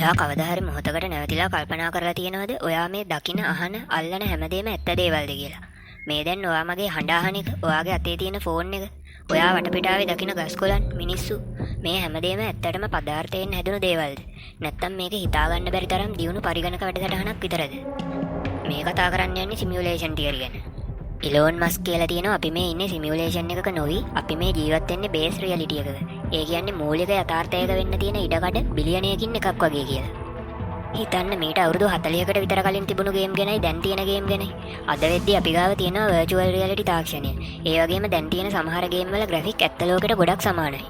ඔයා කවදා හරි මොහොතකට නැවතිලා කල්පනා කරලා තියෙනවද ඔයා මේ දකින, අහන, අල්ලන හැමදේම ඇත්ත දේවල්ද කියලා? මේ දැන් ඔයා මගේ හඬ අහන එක, ඔයාගේ අතේ තියෙන ෆෝන් එක, ඔයා වටපිටාවේ දකින ගස් කොළන්, මිනිස්සු, මේ හැමදේම ඇත්තටම පදාර්ථයෙන් හැදුණු දේවල්ද? නැත්තම් මේක හිතා ගන්න බැරි තරම් දියුණු පරිගණක වැඩසටහනක් විතරද? මේ කතා කරන්න යන්නේ සිමියුලේෂන් තියරි ගැන. ඉලෝන් මස්ක් කියලා තියෙනවා අපි මේ ඉන්නේ සිමියුලේෂන් එකක නොවි අපි මේ ජීවත් වෙන්නේ බේස් රියැලිටි එකක. ඒ කියන්නේ මූලික යථාර්ථයක වෙන්න තියෙන ඉඩකඩ බිලියනයකින් එකක් වගේ කියලා. හිතන්න මීට අවුරුදු 40කට විතර කලින් තිබුණු ගේම් ගැනයි දැන් තියෙන ගේම් ගැනයි. අද වෙද්දි අපි ගාව තියෙනවා වර්චුවල් රියැලිටි තාක්ෂණය. ඒ වගේම දැන් තියෙන සමහර ගේම් වල ග්‍රැෆික් ඇත්ත ලෝකෙට ගොඩක් සමානයි.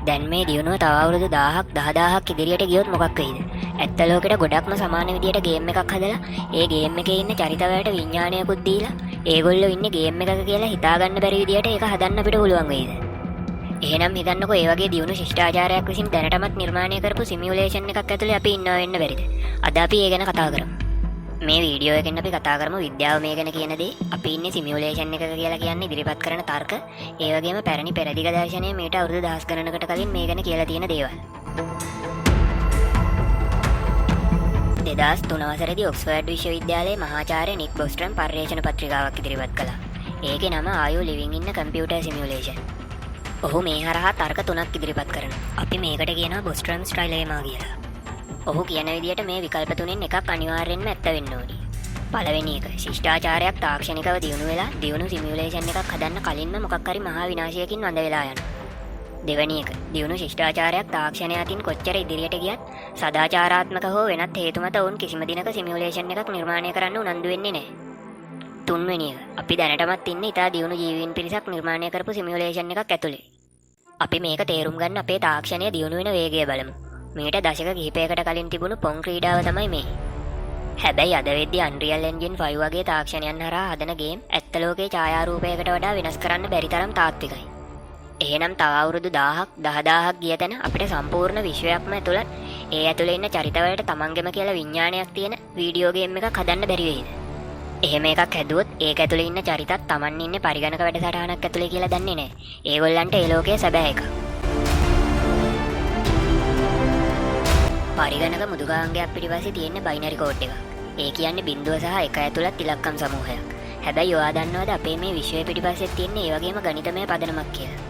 දැන් මේ දියුණුව තව අවුරුදු 1000ක් 10,000ක් ඉදිරියට ගියොත් මොකක් වෙයිද? ඇත්ත ලෝකෙට ගොඩක්ම සමාන විදියට ගේම් එකක් හදලා ඒ ගේම් එකේ ඉන්න චරිතවලට විඥානයකුත් දීලා ඒගොල්ලෝ ඉන්නේ ගේම් එකක කියලා හිතා ගන්න බැරි විදියට ඒක හදන්න අපිට පුළුවන් වෙයිද? එහෙනම් හිතන්නකෝ ඒ වගේ දියුණු ශිෂ්ටාචාරයක් විසින් දැනටමත් නිර්මාණය කරපු සිමියුලේෂන් එකක් ඇතුලේ අපි ඉන්නවා වෙන්න බැරිද? අද අපි ඒ ගැන කතා කරමු. මේ වීඩියෝ එකෙන් අපි කතා කරමු විද්‍යාව මේ ගැන කියන දේ, අපි ඉන්නේ සිමියුලේෂන් එකක කියලා කියන්නේ ඉදිරිපත් කරන තර්ක, ඒ වගේම පැරණි පෙරදිග දර්ශනය මීට අවුරුදු දහස් ගණනකට කලින් මේ ගැන කියලා තියෙන දේවල්. 2003 වසරේදී ඔක්ස්ෆර්ඩ් විශ්වවිද්‍යාලයේ මහාචාර්ය නික් බොස්ට්‍රම් පර්යේෂණ පත්‍රිකාවක් ඉදිරිපත් කළා. ඒකේ නම Are You Living in a Computer Simulation? ඔහු මේ හරහා තර්ක තුනක් ඉදිරිපත් කරනවා. අපි මේකට කියනවා බොස්ට්‍රම්ස් ට්‍රයිලේමා කියලා. ඔහු කියන විදියට මේ විකල්ප තුනෙන් එකක් අනිවාර්යෙන්ම ඇත්ත වෙන්න ඕනි. පළවෙනි එක, ශිෂ්ටාචාරයක් තාක්ෂණිකව දියුණු වෙලා දියුණු සිමියුලේෂන් එකක් හදන්න කලින්ම මොකක් හරි මහා විනාශයකින් වඳ වෙලා යනවා. දෙවැනි එක, දියුණු ශිෂ්ටාචාරයක් තාක්ෂණය අතින් කොච්චර ඉදිරියට ගියත් සදාචාරාත්මක හෝ වෙනත් හේතු මත ඔවුන් කිසිම දිනක සිමියුලේෂන් එකක් නිර්මාණය කරන්න උනන්දු වෙන්නේ නැහැ. තුන්වෙනි එක, අපි දැනටමත් ඉන්නේ ඉතා දියුණු ජීවීන් පිරිසක් නිර්මාණය කරපු සිමියුලේෂන් එකක් ඇතුලේ. අපි මේක තේරුම් ගන්න අපේ තාක්ෂණය දියුණු වෙන වේගය බලමු. මීට දශක කිහිපයකට කලින් තිබුණු පොන් ක්‍රීඩාව තමයි මේ. හැබැයි අද වෙද්දි Unreal Engine 5 වගේ තාක්ෂණයන් හරහා හදන ගේම් ඇත්ත ලෝකයේ ඡායාරූපයකට වඩා වෙනස් කරන්න බැරි තරම් තාත්විකයි. එහෙනම් තව අවුරුදු 1000ක් 10,000ක් ගිය තැන අපිට සම්පූර්ණ විශ්වයක්ම ඇතුළත් ඒ ඇතුලේ ඉන්න චරිතවලට තමන්ගෙම කියලා විඥානයක් තියෙන වීඩියෝ ගේම් එකක් හදන්න බැරි වෙයිද? එහෙම එකක් හැදුවොත් ඒක ඇතුලේ ඉන්න චරිතත් තමන් ඉන්නේ පරිගණක වැඩසටහනක් ඇතුලේ කියලා දන්නේ නැහැ. ඒගොල්ලන්ට ඒ ලෝකය සැබෑ එකක්. පරිගණක මෘදුකාංගයක් පිටිපස්සේ තියෙන බයිනරි කෝඩ් එකක්. ඒ කියන්නේ බිංදුව සහ එක ඇතුළත් ඉලක්කම් සමූහයක්. හැබැයි ඔයා දන්නවද අපේ මේ විශ්වය පිටිපස්සේ තියෙන ඒ වගේම ගණිතමය පදනමක් කියලා?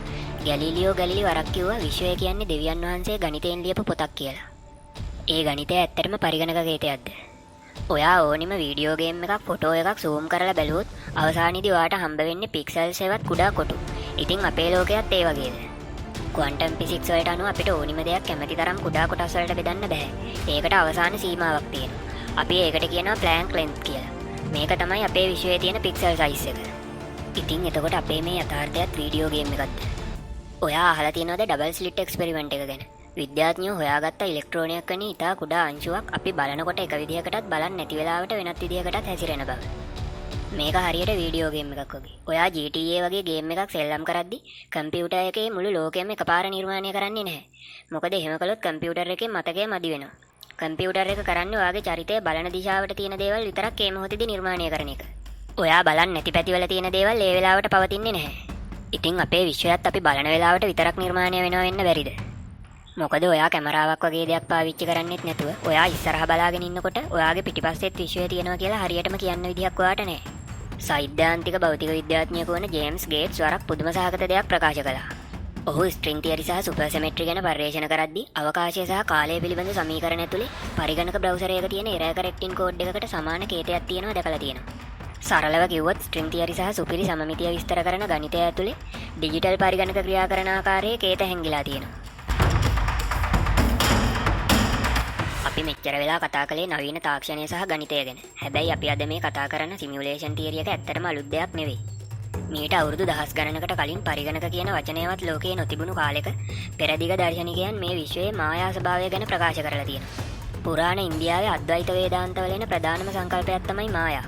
ගැලීලියෝ ගැලිලි වරක් කිව්වා විශ්වය කියන්නේ දෙවියන් වහන්සේ ගණිතයෙන් ලියපු පොතක් කියලා. ඒ ගණිතය ඇත්තටම පරිගණක ගේතයක්ද? ඔයා ඕනිම වීඩියෝ ගේම් එකක් ෆොටෝ එකක් සූම් කරලා බැලුවොත් අවසානයේදී ඔයාට හම්බ වෙන්නේ පික්සල්ස් හෙවත් කුඩා කොටු. ඉතින් අපේ ලෝකයත් ඒ වගේද? ක්වොන්ටම් ෆිසික්ස් වලට අනුව අපිට ඕනිම දෙයක් කැමති තරම් කුඩා කොටස් වලට බෙදන්න බැහැ. ඒකට අවසාන සීමාවක් තියෙනවා. අපි ඒකට කියනවා ප්ලැන්ක් ලෙන්ත් කියලා. මේක තමයි අපේ විශ්වයේ තියෙන පික්සල් සයිස් එක. ඉතින් එතකොට අපේ මේ යථාර්ථයත් වීඩියෝ ගේම් එකක්ද? ඔයා අහලා තියෙනවද ඩබල් ස්ලිට් එක්ස්පෙරිමන්ට් එක ගැන? විද්‍යාඥයෝ හොයාගත්ත ඉලෙක්ට්‍රෝනයක් වැනි ඉතා කුඩා අංශුවක් අපි බලනකොට එක විදිහකටත් බලන්නේ නැති වෙලාවට වෙනත් විදිහකටත් හැසිරෙන බව. මේක හරියට වීඩියෝ ගේම් එකක් වගේ. ඔයා GTA වගේ ගේම් එකක් සෙල්ලම් කරද්දි කම්පියුටර් එකේ මුළු ලෝකයම එකපාර නිර්මාණය කරන්නේ නැහැ. මොකද එහෙම කළොත් කම්පියුටර් එකේ මතකය මදි වෙනවා. කම්පියුටර් එක කරන්නේ ඔයාගේ චරිතය බලන දිශාවට තියෙන දේවල් විතරක් ඒ මොහොතේදී නිර්මාණය කරන එක. ඔයා බලන්නේ නැති පැතිවල තියෙන දේවල් ඒ වෙලාවට පවතින්නේ නැහැ. ඉතින් අපේ විශ්වයත් අපි බලන වෙලාවට විතරක් නිර්මාණය වෙනවා වෙන්න බැරිද? මොකද ඔයා කැමරාවක් වගේ දෙයක් පාවිච්චි කරන්නෙත් නැතුව ඔයා ඉස්සරහ බලාගෙන ඉන්නකොට ඔයාගේ පිටිපස්සෙත් විශ්වය තියෙනවා කියලා හරියටම කියන්න විදිහක් ඔයාට නැහැ. සෛද්ධාන්තික භෞතික විද්‍යාඥයෙකු වන ජේම්ස් ගේට්ස් වරක් පුදුම සහගත දෙයක් ප්‍රකාශ කළා. ඔහු ස්ට්‍රින්ග් තියරි සහ සුපර් සිමෙට්‍රි ගැන පර්යේෂණ කරද්දී අවකාශය සහ කාලය පිළිබඳ සමීකරණ ඇතුලේ පරිගණක බ්‍රවුසර් එකක තියෙන එරර් කරෙක්ටිං කෝඩ් එකකට සමාන කේතයක් තියෙනවා දැකලා තියෙනවා. සරලව කිව්වොත් ස්ට්‍රින්ග් තියරි සහ සුපිරි සමමිතිය විස්තර කරන ගණිතය ඇතුලේ ඩිජිටල් පරිගණක ක්‍රියා කරන ආකාරයේ කේත හැංගිලා තියෙනවා. අපි මෙච්චර වෙලා කතා කළේ නවීන තාක්ෂණය සහ ගණිතය ගැන. හැබැයි අපි අද මේ කතා කරන සිමියුලේෂන් තියරි එක ඇත්තටම අලුත් දෙයක් නෙවෙයි. මීට අවුරුදු දහස් ගණනකට කලින් පරිගණක කියන වචනයවත් ලෝකයේ නොතිබුණු කාලෙක පෙරදිග දර්ශනිකයන් මේ විශ්වයේ මායා ස්වභාවය ගැන ප්‍රකාශ කරලා තියෙනවා. පුරාණ ඉන්දියාවේ අද්වෛත වේදාන්තවල එන ප්‍රධානම සංකල්පයක් තමයි මායා.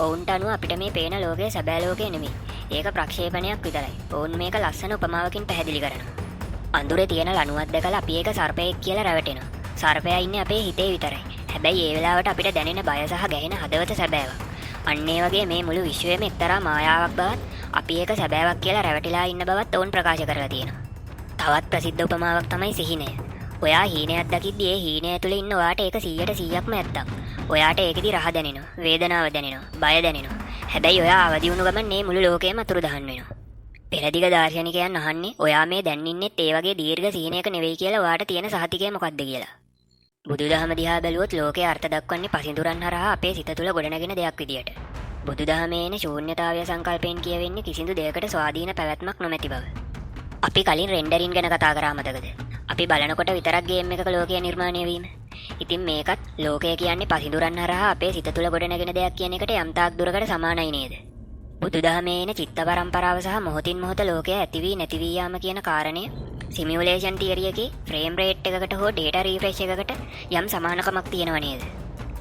ඔවුන්ට අනුව අපිට මේ පේන ලෝකය සැබෑ ලෝකය නෙමෙයි. ඒක ප්‍රක්ෂේපණයක් විතරයි. ඔවුන් මේක ලස්සන උපමාවකින් පැහැදිලි කරනවා. අඳුරේ තියෙන ලණුවක් දැකලා අපි ඒක සර්පයෙක් කියලා රැවටෙනවා. සර්පයා ඉන්නේ අපේ හිතේ විතරයි. හැබැයි ඒ වෙලාවට අපිට දැනෙන බය සහ ගැහෙන හදවත සැබෑවක්. අන්න ඒ වගේ මේ මුළු විශ්වයම එක්තරා මායාවක් බවත් අපි ඒක සැබෑවක් කියලා රැවටිලා ඉන්න බවත් ඔවුන් ප්‍රකාශ කරලා තියෙනවා. තවත් ප්‍රසිද්ධ උපමාවක් තමයි සිහිනය. ඔයා හීනයක් දකිද්දි ඒ හීනය ඇතුලේ ඉන්න ඔයාට ඒක 100%ක්ම ඇත්තක්. ඔයාට ඒකෙදි රහ දැනෙනවා, වේදනාව දැනෙනවා, බය දැනෙනවා. හැබැයි ඔයා අවදි වුණු ගමන් මේ මුළු ලෝකයම අතුරුදහන් වෙනවා. පෙරදිග දාර්ශනිකයන් අහන්නේ ඔයා මේ දැන් ඉන්නෙත් ඒ වගේ දීර්ඝ සිහිනයක නෙවෙයි කියලා ඔයාට තියෙන සහතිකය මොකද්ද කියලා. බුදුදහම දිහා බැලුවොත් ලෝකයේ අර්ථ දක්වන්නේ පසිඳුරන් හරහා අපේ සිත තුළ ගොඩනගෙන දෙයක් විදියට. බුදුදහමේ එන ශූන්‍යතාවය සංකල්පයෙන් කියවෙන්නේ කිසිදු දෙයකට ස්වාධීන පැවැත්මක් නොමැති බව. අපි කලින් රෙන්ඩරින් ගැන කතා කරා මතකද? අපි බලනකොට විතරක් ගේම් එකක ලෝකය නිර්මාණය වීම. ඉතින් මේකත් ලෝකය කියන්නේ පසිඳුරන් හරහා අපේ සිත තුළ ගොඩනගෙන දෙයක් කියන එකට යම් තාක් දුරකට සමානයි නේද? බුදුදහමේ එන චිත්ත පරම්පරාව සහ මොහොතින් මොහොත ලෝකය ඇති වී නැති වී යාම කියන කාරණය සිමියුලේෂන් තියරි එකේ ෆ්‍රේම් රේට් එකකට හෝ ඩේටා රීෆ්‍රෙෂ් එකකට යම් සමානකමක් තියෙනව නේද?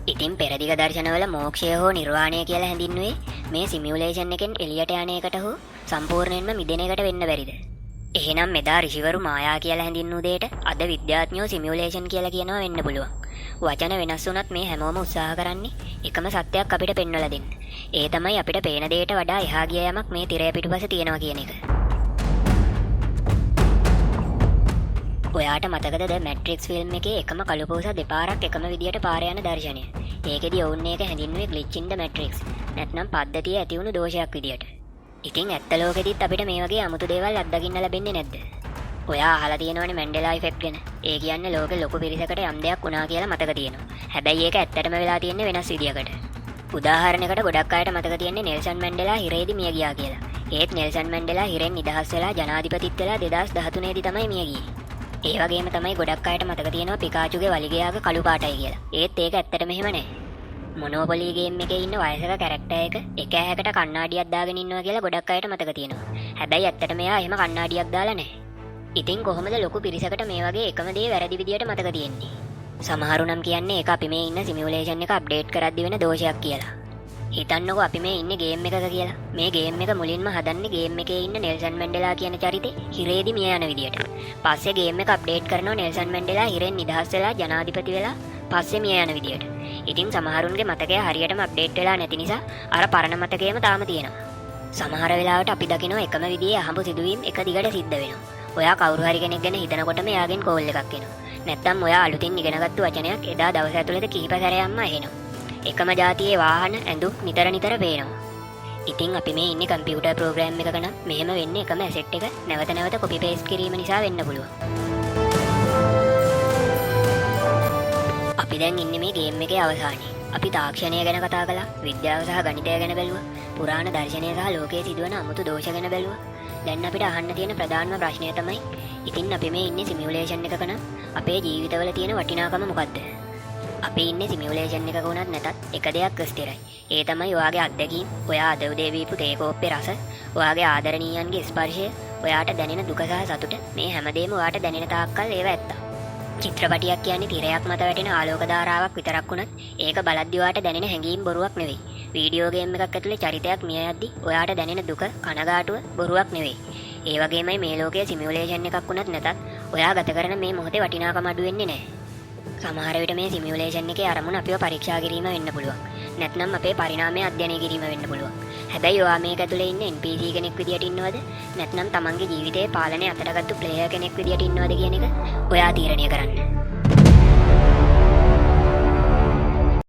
ඉතින් පෙරදිග දර්ශනවල මෝක්ෂය හෝ නිර්වාණය කියලා හැඳින්වුවේ මේ සිමියුලේෂන් එකෙන් එළියට යන එකට හෝ සම්පූර්ණයෙන්ම මිදෙන එකට වෙන්න බැරිද? එහෙනම් එදා ඍෂිවරු මායා කියලා හැඳින්වූ දෙයට අද විද්‍යාඥයෝ සිමියුලේෂන් කියලා කියනවා වෙන්න පුළුවන්. වචන වෙනස් වුණත් මේ හැමෝම උත්සාහ කරන්නේ එකම සත්‍යයක් අපිට පෙන්වලා දෙන්න. ඒ තමයි අපිට පේන දෙයට වඩා එහා ගිය යමක් මේ තිරය පිටුපස තියෙනවා කියන එක. ඔයාට මතකද ද මැට්‍රික්ස් ෆිල්ම් එකේ එකම කළු පූසා දෙපාරක් එකම විදියට පාර යන දර්ශනය? ඒකෙදි ඔවුන් ඒක හැඳින්වුවේ ග්ලිච් ඉන් ද මැට්‍රික්ස් නැත්නම් පද්ධතියේ ඇති වුණු දෝෂයක් විදියට. ඉතින් ඇත්ත ලෝකෙදිත් අපිට මේ වගේ අමුතු දේවල් අත්දකින්න ලැබෙන්නේ නැද්ද? ඔයා අහලා තියෙනවනේ මැන්ඩෙලා ඉෆෙක්ට් ගැන. ඒ කියන්නේ ලෝකෙ ලොකු පිරිසකට යම් දෙයක් වුණා කියලා මතක තියෙනවා. හැබැයි ඒක ඇත්තටම වෙලා තියෙන්නේ වෙනස් විදියකට. උදාහරණයකට ගොඩක් අයට මතක තියෙන්නේ නෙල්සන් මැන්ඩෙලා හිරේදි මිය ගියා කියලා. ඒත් නෙල්සන් මැන්ඩෙලා හිරෙන් නිදහස් වෙලා ජනාධිපතිත් වෙලා 2013 දී තමයි මිය ගියේ. ඒ වගේම තමයි ගොඩක් අයට මතක තියෙනවා පිකාචුගේ වලිගය අග කළු පාටයි කියලා. ඒත් ඒක ඇත්තටම එහෙම නෑ. මොනෝපොලි ගේම් එකේ ඉන්න වයසක කැරක්ටර් එක එක ඇහැකට කණ්ණාඩියක් දාගෙන ඉන්නවා කියලා ගොඩක් අයට මතක තියෙනවා. හැබැයි ඇත්තටම එයා එහෙම කණ්ණාඩියක් දාලා නෑ. ඉතින් කොහොමද ලොකු පිරිසකට මේ වගේ එකම දේ වැරදි විදියට මතක තියෙන්නේ? සමහරු නම් කියන්නේ ඒක අපි මේ ඉන්න සිමියුලේෂන් එක අප්ඩේට් කරද්දි වෙන දෝෂයක් කියලා. හිතන්නකෝ අපි මේ ඉන්නේ ගේම් එකක කියලා. මේ ගේම් එක මුලින්ම හදන්නේ ගේම් එකේ ඉන්න නෙල්සන් මැන්ඩෙලා කියන චරිතේ හිරේදි මිය යන විදියට. පස්සේ ගේම් එක අප්ඩේට් කරනවා නෙල්සන් මැන්ඩෙලා හිරෙන් නිදහස් වෙලා ජනාධිපති වෙලා පස්සේ මිය යන විදියට. ඉතින් සමහරුන්ගේ මතකය හරියටම අප්ඩේට් වෙලා නැති නිසා අර පරණ මතකයම තාම තියෙනවා. සමහර වෙලාවට අපි දකිනවා එකම විදිහේ අහඹු සිදුවීම් එක දිගට සිද්ධ වෙනවා. ඔයා කවුරු හරි කෙනෙක් ගැන හිතනකොටම එයාගෙන් කෝල් එකක් එනවා. නැත්තම් ඔයා අලුතින් ඉගෙනගත්තු වචනයක් එදා දවස ඇතුළත කිහිප සැරයක්ම ඇහෙනවා. එකම ජාතියේ වාහන ඇඳුම් නිතර නිතර පේනවා. ඉතින් අපි මේ ඉන්නේ කම්පියුටර් ප්‍රෝග්‍රෑම් එකක නම් මෙහෙම වෙන්නේ එකම ඇසෙට් එක නැවත නැවත කොපි පේස්ට් කිරීම නිසා වෙන්න පුළුවන්. අපි දැන් ඉන්නේ මේ ගේම් එකේ අවසානයේ. අපි තාක්ෂණය ගැන කතා කළා, විද්‍යාව සහ ගණිතය ගැන බැලුවා, පුරාණ දර්ශනය සහ ලෝකයේ සිදුවන අමුතු දෝෂ ගැන බැලුවා. දැන් අපිට අහන්න තියෙන ප්‍රධානම ප්‍රශ්නය තමයි ඉතින් අපි මේ ඉන්නේ සිමියුලේෂන් එකක නම් අපේ ජීවිතවල තියෙන වටිනාකම මොකද්ද? අපි ඉන්නේ සිමියුලේෂන් එකක වුණත් නැතත් එක දෙයක් ස්ථිරයි. ඒ තමයි ඔයාගේ අත්දැකීම්, ඔයා අද උදේ බීපු තේ කෝප්පේ රස, ඔයාගේ ආදරණීයන්ගේ ස්පර්ශය, ඔයාට දැනෙන දුක සහ සතුට මේ හැමදේම ඔයාට දැනෙන තාක්කල් ඒව ඇත්ත. චිත්‍රපටියක් කියන්නේ තිරයක් මත වැටෙන ආලෝක ධාරාවක් විතරක් වුණත් ඒක බලද්දි ඔයාට දැනෙන හැඟීම් බොරුවක් නෙවෙයි. වීඩියෝ ගේම් එකක් ඇතුලේ චරිතයක් මිය යද්දි ඔයාට දැනෙන දුක, කනගාටුව බොරුවක් නෙවෙයි. ඒ වගේමයි මේ ලෝකයේ සිමියුලේෂන් එකක් වුණත් නැතත් ඔයා ගත කරන මේ මොහොතේ වටිනාකම අඩු වෙන්නේ නැහැ. සමහර විට මේ සිමියුලේෂන් එකේ අරමුණ අපිව පරීක්ෂා කිරීම වෙන්න පුළුවන්. නැත්නම් අපේ පරිණාමය අධ්‍යයනය කිරීම වෙන්න පුළුවන්. හැබැයි ඔයා මේක ඇතුලේ ඉන්න NPC කෙනෙක් විදියට ඉන්නවද? නැත්නම් තමන්ගේ ජීවිතයේ පාලනය අතට ගත්තු ප්ලේයර් කෙනෙක් විදියට ඉන්නවද කියන එක ඔයා තීරණය කරන්න.